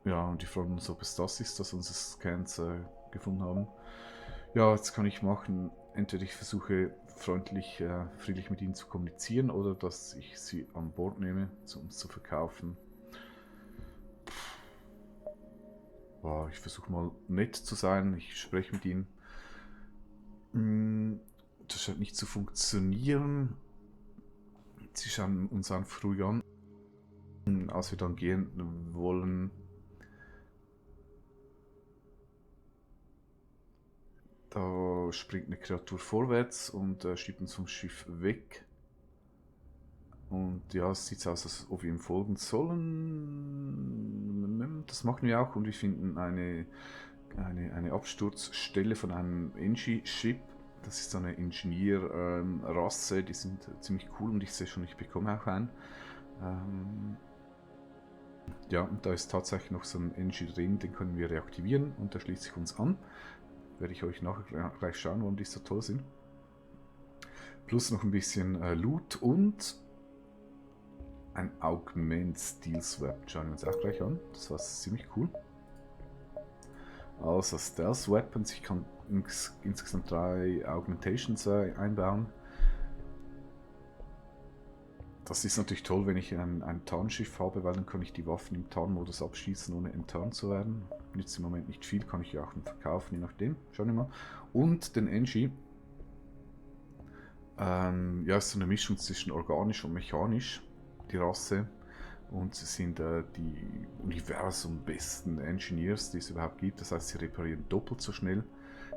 Ja, und die fragen uns, ob es das ist, dass unsere Scans gefunden haben. Ja, jetzt kann ich machen, entweder ich versuche freundlich, friedlich mit ihnen zu kommunizieren oder dass ich sie an Bord nehme, um es zu verkaufen. Boah, ich versuche mal nett zu sein, ich spreche mit ihnen. Das scheint nicht zu funktionieren. Sie schauen uns einfach ruhig an. Als wir dann gehen wollen, da springt eine Kreatur vorwärts und schiebt uns vom Schiff weg. Und ja, es sieht aus, als ob wir ihm folgen sollen. Das machen wir auch und wir finden eine Absturzstelle von einem Engi-Ship. Das ist so eine Ingenieur-Rasse, die sind ziemlich cool und ich sehe schon, ich bekomme auch einen. Ja, und da ist tatsächlich noch so ein Engi drin, den können wir reaktivieren und der schließt sich uns an. Werde ich euch nachher gleich schauen, warum die so toll sind. Plus noch ein bisschen Loot und ein Augment Steel Swap. Schauen wir uns auch gleich an. Das war ziemlich cool. Also Stealth Weapons. Ich kann insgesamt 3 Augmentations einbauen. Das ist natürlich toll, wenn ich ein Tarnschiff habe, weil dann kann ich die Waffen im Tarnmodus abschießen, ohne enttarnt zu werden. Nützt im Moment nicht viel, kann ich ja auch verkaufen, je nachdem. Schauen wir mal. Und den Engi. Ja, ist so eine Mischung zwischen organisch und mechanisch, die Rasse. Und sie sind die Universum-besten Engineers, die es überhaupt gibt. Das heißt, sie reparieren doppelt so schnell,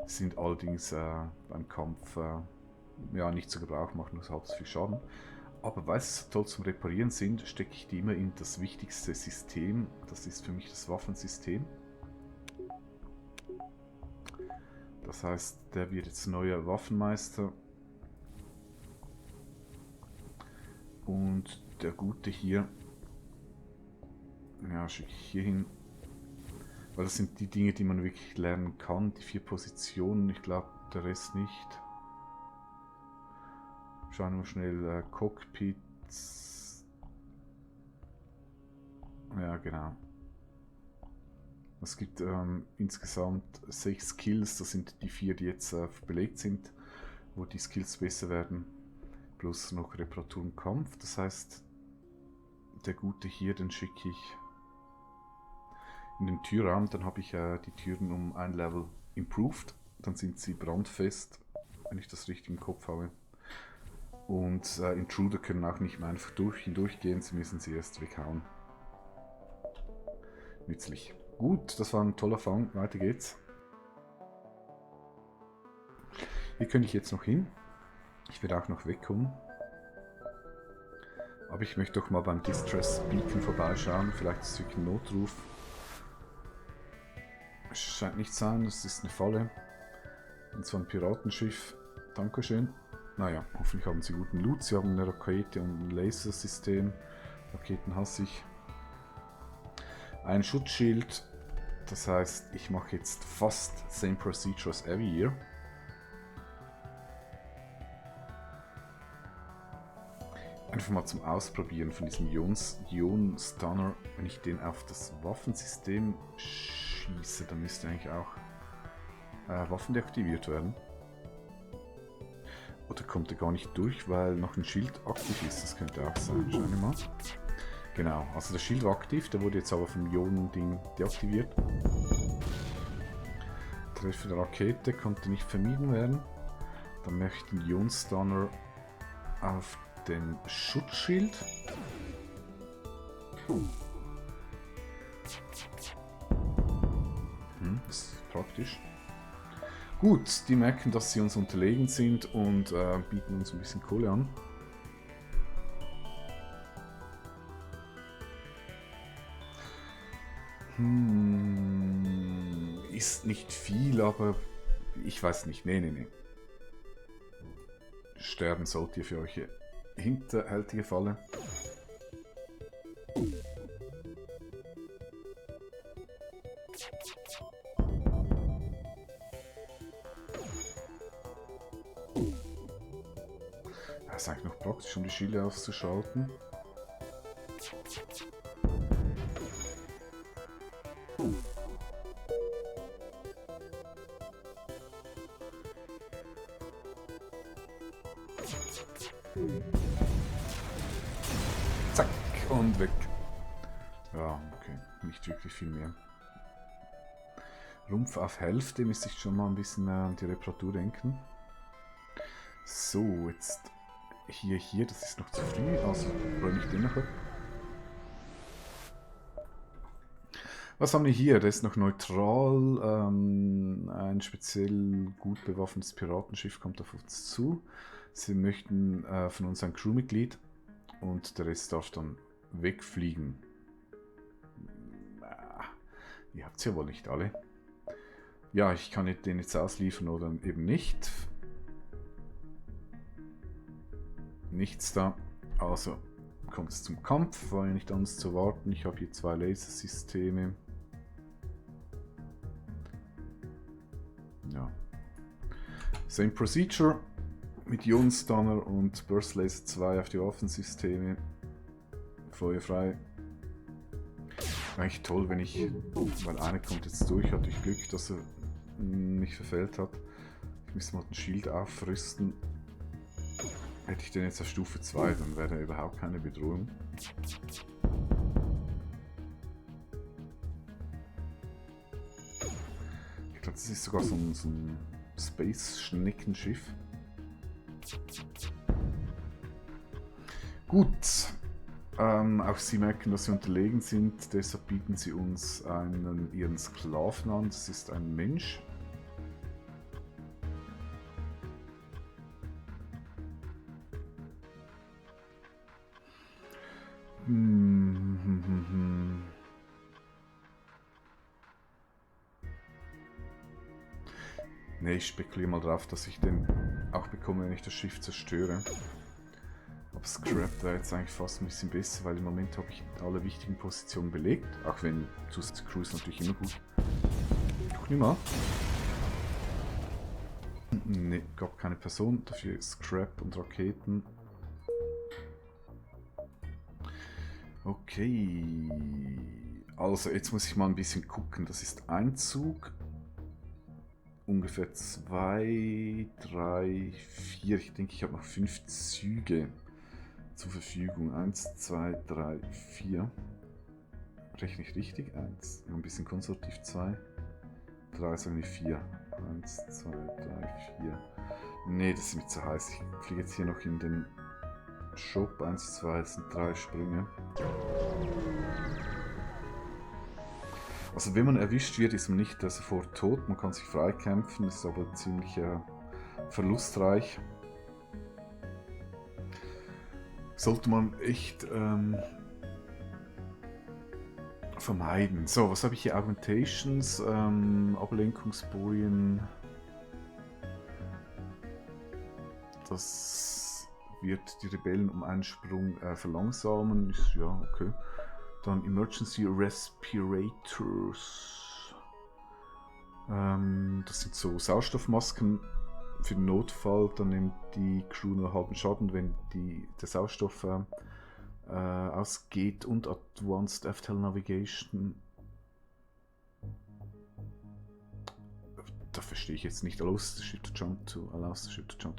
sind allerdings beim Kampf ja, nicht zu Gebrauch, machen nur halb so viel Schaden. Aber weil sie so toll zum Reparieren sind, stecke ich die immer in das wichtigste System. Das ist für mich das Waffensystem. Das heißt, der wird jetzt neuer Waffenmeister. Und der Gute hier, ja, schicke ich hier hin. Weil das sind die Dinge, die man wirklich lernen kann. Die 4 Positionen, ich glaube der Rest nicht. Schauen wir schnell, Cockpits. Ja, genau. Es gibt insgesamt 6 Skills, das sind die 4, die jetzt belegt sind, wo die Skills besser werden. Plus noch Reparatur und Kampf, das heißt, der Gute hier, den schicke ich in den Türraum, dann habe ich die Türen um ein Level improved, dann sind sie brandfest, wenn ich das richtig im Kopf habe. Und Intruder können auch nicht mehr einfach hindurchgehen, sie müssen sie erst weghauen. Nützlich. Gut, das war ein toller Fang, weiter geht's. Hier könnte ich jetzt noch hin. Ich werde auch noch wegkommen. Aber ich möchte doch mal beim Distress Beacon vorbeischauen, vielleicht ist es wirklich ein Notruf. Scheint nicht sein, das ist eine Falle. Und zwar ein Piratenschiff. Dankeschön. Naja, hoffentlich haben sie guten Loot. Sie haben eine Rakete und ein Lasersystem. Raketen hasse ich. Ein Schutzschild. Das heißt, ich mache jetzt fast same procedure as every year. Einfach mal zum Ausprobieren von diesem Ion Stunner. Wenn ich den auf das Waffensystem schieße, dann müsste eigentlich auch Waffen deaktiviert werden. Oder kommt er gar nicht durch, weil noch ein Schild aktiv ist? Das könnte auch sein. Schauen wir mal. Genau, also der Schild war aktiv, der wurde jetzt aber vom Ionen-Ding deaktiviert. Treffer der Rakete konnte nicht vermieden werden. Dann möchte ich den Ion-Stunner auf den Schutzschild. Das ist praktisch. Gut, die merken, dass sie uns unterlegen sind und bieten uns ein bisschen Kohle an. Ist nicht viel, aber ich weiß nicht. Nee. Sterben sollt ihr für euch hinterhältige Falle. Das ist eigentlich noch praktisch, um die Schilde auszuschalten. Zack und weg. Ja, okay, nicht wirklich viel mehr. Rumpf auf Hälfte, müsste ich schon mal ein bisschen an die Reparatur denken. So, jetzt hier, das ist noch zu früh, also räume ich den noch ab. Was haben wir hier? Der ist noch neutral. Ein speziell gut bewaffnetes Piratenschiff kommt auf uns zu. Sie möchten von uns ein Crewmitglied und der Rest darf dann wegfliegen. Ihr habt es ja wohl nicht alle. Ja, ich kann den jetzt ausliefern oder eben nicht. Nichts da. Also kommt es zum Kampf, weil nicht anders zu warten. Ich habe hier 2 Lasersysteme. Ja. Same Procedure mit Ionenstunner und Burst Laser 2 auf die Waffensysteme. Feuer frei. Eigentlich toll, wenn ich, weil einer kommt jetzt durch, hatte ich Glück, dass er mich verfehlt hat. Ich müsste mal den Shield aufrüsten. Hätte ich den jetzt auf Stufe 2, dann wäre er überhaupt keine Bedrohung. Ich glaube, das ist sogar so ein Space-Schneckenschiff. Gut. Auch sie merken, dass sie unterlegen sind, deshalb bieten sie uns ihren Sklaven an. Das ist ein Mensch. Ne, ich spekuliere mal drauf, dass ich den auch bekomme, wenn ich das Schiff zerstöre. Aber Scrap wäre jetzt eigentlich fast ein bisschen besser, weil im Moment habe ich alle wichtigen Positionen belegt. Auch wenn zusätzliche Crew ist natürlich immer gut. Guck nicht mal. Ne, gab keine Person, dafür Scrap und Raketen. Okay. Also, jetzt muss ich mal ein bisschen gucken. Das ist ein Zug. Ungefähr 2, 3, 4. Ich denke, ich habe noch 5 Züge zur Verfügung. 1, 2, 3, 4. Rechne ich richtig? 1. Ein bisschen konservativ. 2, 3, sagen wir 4. 1, 2, 3, 4. Ne, das ist mir zu heiß. Ich fliege jetzt hier noch in den Shop. 1, 2, das sind 3 Sprünge. Also wenn man erwischt wird, ist man nicht sofort tot. Man kann sich freikämpfen, ist aber ziemlich verlustreich. Sollte man echt vermeiden. So, was habe ich hier? Augmentations, Ablenkungsbojen. Das wird die Rebellen um einen Sprung verlangsamen. Ist ja okay. Dann Emergency Respirators. Das sind so Sauerstoffmasken für den Notfall. Dann nimmt die Crew nur halben Schaden, wenn der Sauerstoff ausgeht. Und Advanced FTL Navigation. Da verstehe ich jetzt nicht. Allows the ship to jump to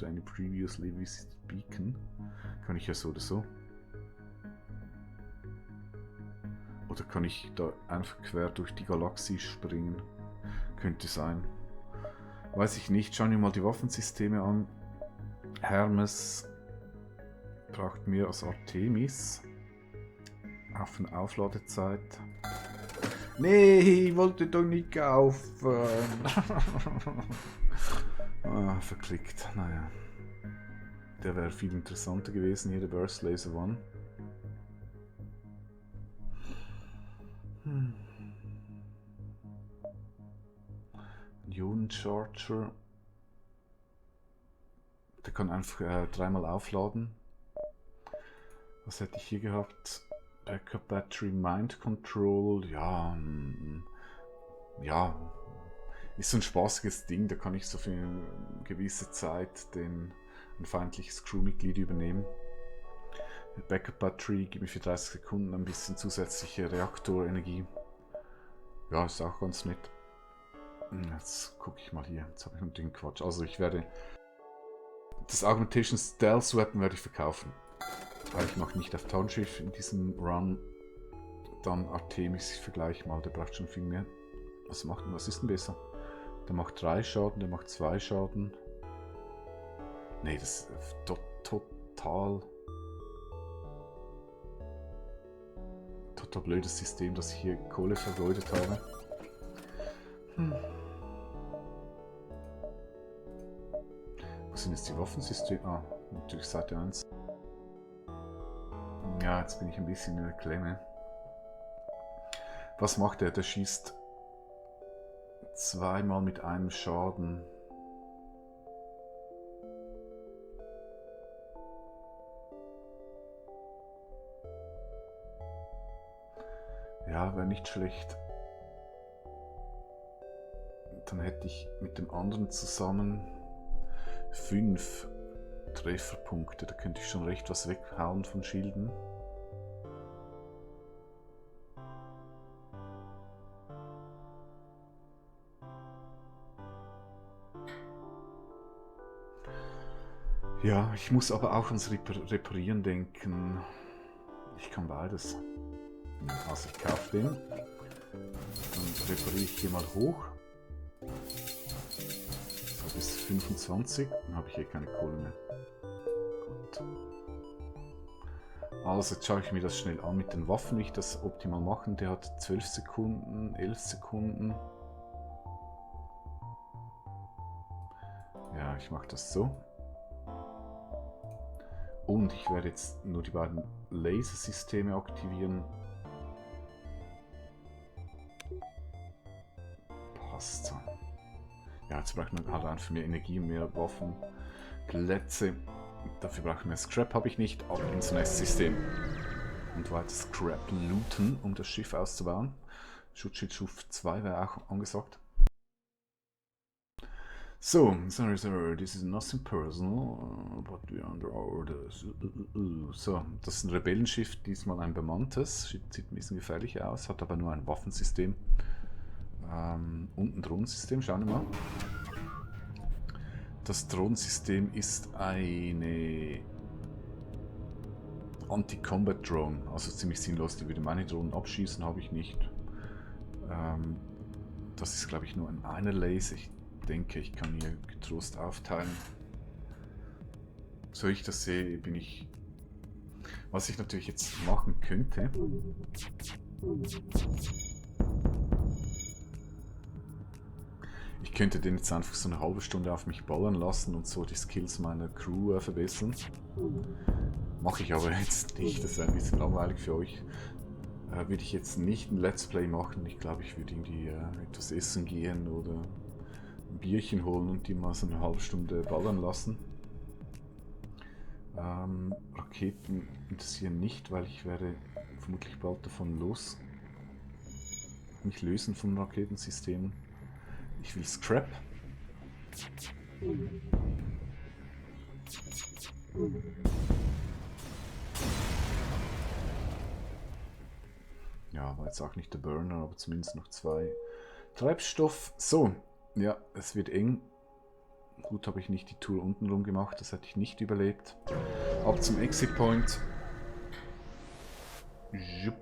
any previously visited beacon. Kann ich ja so oder so. Oder kann ich da einfach quer durch die Galaxie springen? Könnte sein. Weiß ich nicht. Schauen wir mal die Waffensysteme an. Hermes braucht mehr als Artemis. Auf eine Aufladezeit. Nee, ich wollte doch nicht kaufen. Verklickt. Naja. Der wäre viel interessanter gewesen hier, der Burst Laser One. Ionencharger. Der kann einfach 3-mal aufladen. Was hätte ich hier gehabt? Backup Battery, Mind Control. Ja, ja. Ist so ein spaßiges Ding. Da kann ich so für eine gewisse Zeit ein feindliches Crewmitglied übernehmen. Backup Battery gibt mir für 30 Sekunden ein bisschen zusätzliche Reaktorenergie. Ja, ist auch ganz nett. Jetzt gucke ich mal hier. Jetzt habe ich noch den Quatsch. Also ich werde Das Augmentation Stealth Weapon werde ich verkaufen. Weil ich mache nicht auf Townshift in diesem Run. Dann Artemis, ich vergleiche mal, der braucht schon viel mehr. Was ist denn besser? Der macht 3 Schaden, der macht 2 Schaden. Nee, das ist total blödes System, dass ich hier Kohle vergeudet habe. Wo sind jetzt die Waffensysteme? Ah, natürlich Seite 1. Ja, jetzt bin ich ein bisschen in der Klemme. Was macht er? Der schießt zweimal mit einem Schaden. Ja, wäre nicht schlecht. Dann hätte ich mit dem anderen zusammen 5 Trefferpunkte. Da könnte ich schon recht was weghauen von Schilden. Ja, ich muss aber auch ans Reparieren denken. Ich kann beides. Also ich kaufe den. Dann repariere ich hier mal hoch. So bis 25. Dann habe ich hier keine Kohle mehr. Gut. Also jetzt schaue ich mir das schnell an mit den Waffen, wie ich das optimal machen. Der hat 12 Sekunden, 11 Sekunden. Ja, ich mache das so. Und ich werde jetzt nur die beiden Lasersysteme aktivieren. Passt so. Ja, jetzt braucht man halt einfach mehr Energie, mehr Waffen, Plätze. Dafür brauchen wir mehr Scrap, habe ich nicht, aber ins Nestsystem. Und weiter Scrap looten, um das Schiff auszubauen. Schutzschild Stufe 2 wäre auch angesagt. So, sorry, this is nothing personal, but we are under orders. So, das ist ein Rebellenschiff, diesmal ein bemanntes, sieht ein bisschen gefährlich aus, hat aber nur ein Waffensystem und ein Drohnensystem, schauen wir mal. Das Drohnensystem ist eine Anti-Combat-Drone, also ziemlich sinnlos, die würde meine Drohnen abschießen, habe ich nicht. Das ist, glaube ich, nur ein einer Laser. Ich denke, ich kann hier getrost aufteilen. So ich das sehe, bin ich... Was ich natürlich jetzt machen könnte... Ich könnte den jetzt einfach so eine halbe Stunde auf mich ballern lassen und so die Skills meiner Crew verbessern. Mache ich aber jetzt nicht, das ist ein bisschen langweilig für euch. Würde ich jetzt nicht ein Let's Play machen. Ich glaube, ich würde irgendwie etwas essen gehen oder ein Bierchen holen und die mal so eine halbe Stunde ballern lassen. Raketen interessieren nicht, weil ich werde vermutlich bald davon mich lösen von Raketensystemen. Ich will Scrap. Ja, war jetzt auch nicht der Burner, aber zumindest noch 2 Treibstoff. So, ja, es wird eng. Gut, habe ich nicht die Tour unten rum gemacht, das hätte ich nicht überlebt. Ab zum Exit Point. Jupp.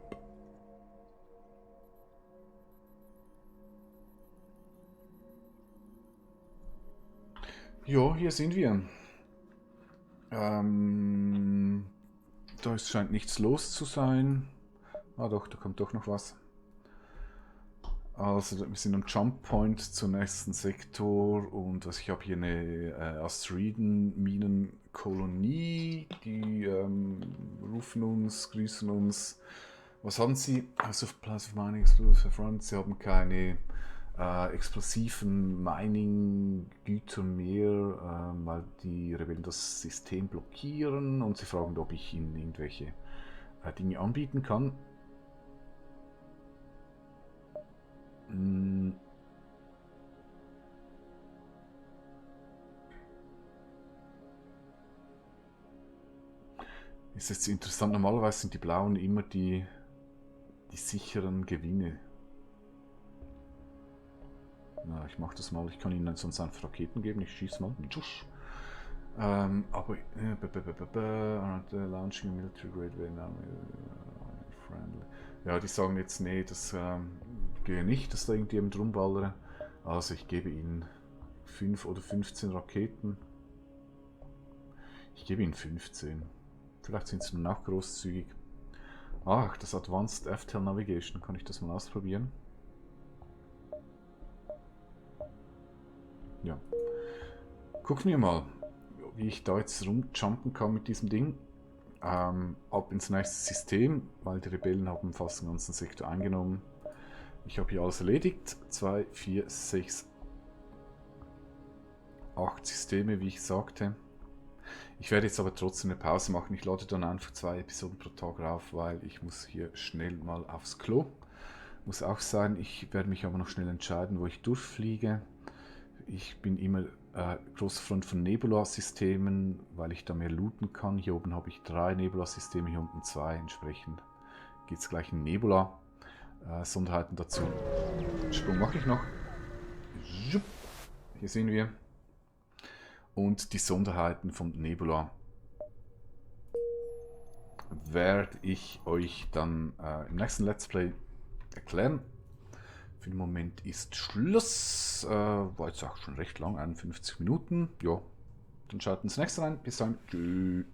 Ja, hier sind wir. Da scheint nichts los zu sein. Ah doch, da kommt doch noch was. Also wir sind am Jump Point zum nächsten Sektor und ich habe hier eine Asteroiden-Minen-Kolonie, die rufen uns, grüßen uns. Was haben sie? House of Plus of Mining Exclusive Front. Sie haben keine explosiven Mining-Güter mehr, weil die Rebellen das System blockieren und sie fragen, ob ich ihnen irgendwelche Dinge anbieten kann. Ist jetzt interessant, normalerweise sind die Blauen immer die sicheren Gewinne. Na, ich mache das mal, ich kann ihnen sonst einfach Raketen geben, ich schieße mal. Aber launching a military grade Vietnam friendly. Ja, die sagen jetzt, nee, das gehe nicht, dass da irgendjemand rumballere. Also ich gebe ihnen 5 oder 15 Raketen. Ich gebe ihnen 15. Vielleicht sind sie nun auch großzügig. Ach, das Advanced FTL Navigation. Kann ich das mal ausprobieren? Ja. Gucken wir mal, wie ich da jetzt rumjumpen kann mit diesem Ding. Ab ins nächste System, weil die Rebellen haben fast den ganzen Sektor eingenommen. Ich habe hier alles erledigt. 2, 4, 6, 8 Systeme, wie ich sagte. Ich werde jetzt aber trotzdem eine Pause machen. Ich lade dann einfach 2 Episoden pro Tag rauf, weil ich muss hier schnell mal aufs Klo. Muss auch sein. Ich werde mich aber noch schnell entscheiden, wo ich durchfliege. Ich bin immer großer Freund von Nebula-Systemen, weil ich da mehr looten kann. Hier oben habe ich 3 Nebula-Systeme, hier unten 2. Entsprechend geht es gleich in Nebula. Sonderheiten dazu. Sprung mache ich noch. Hier sehen wir. Und die Sonderheiten von Nebula werde ich euch dann im nächsten Let's Play erklären. Für den Moment ist Schluss. War jetzt auch schon recht lang, 51 Minuten. Ja, dann schaut ins nächste rein. Bis dann. Tschüss.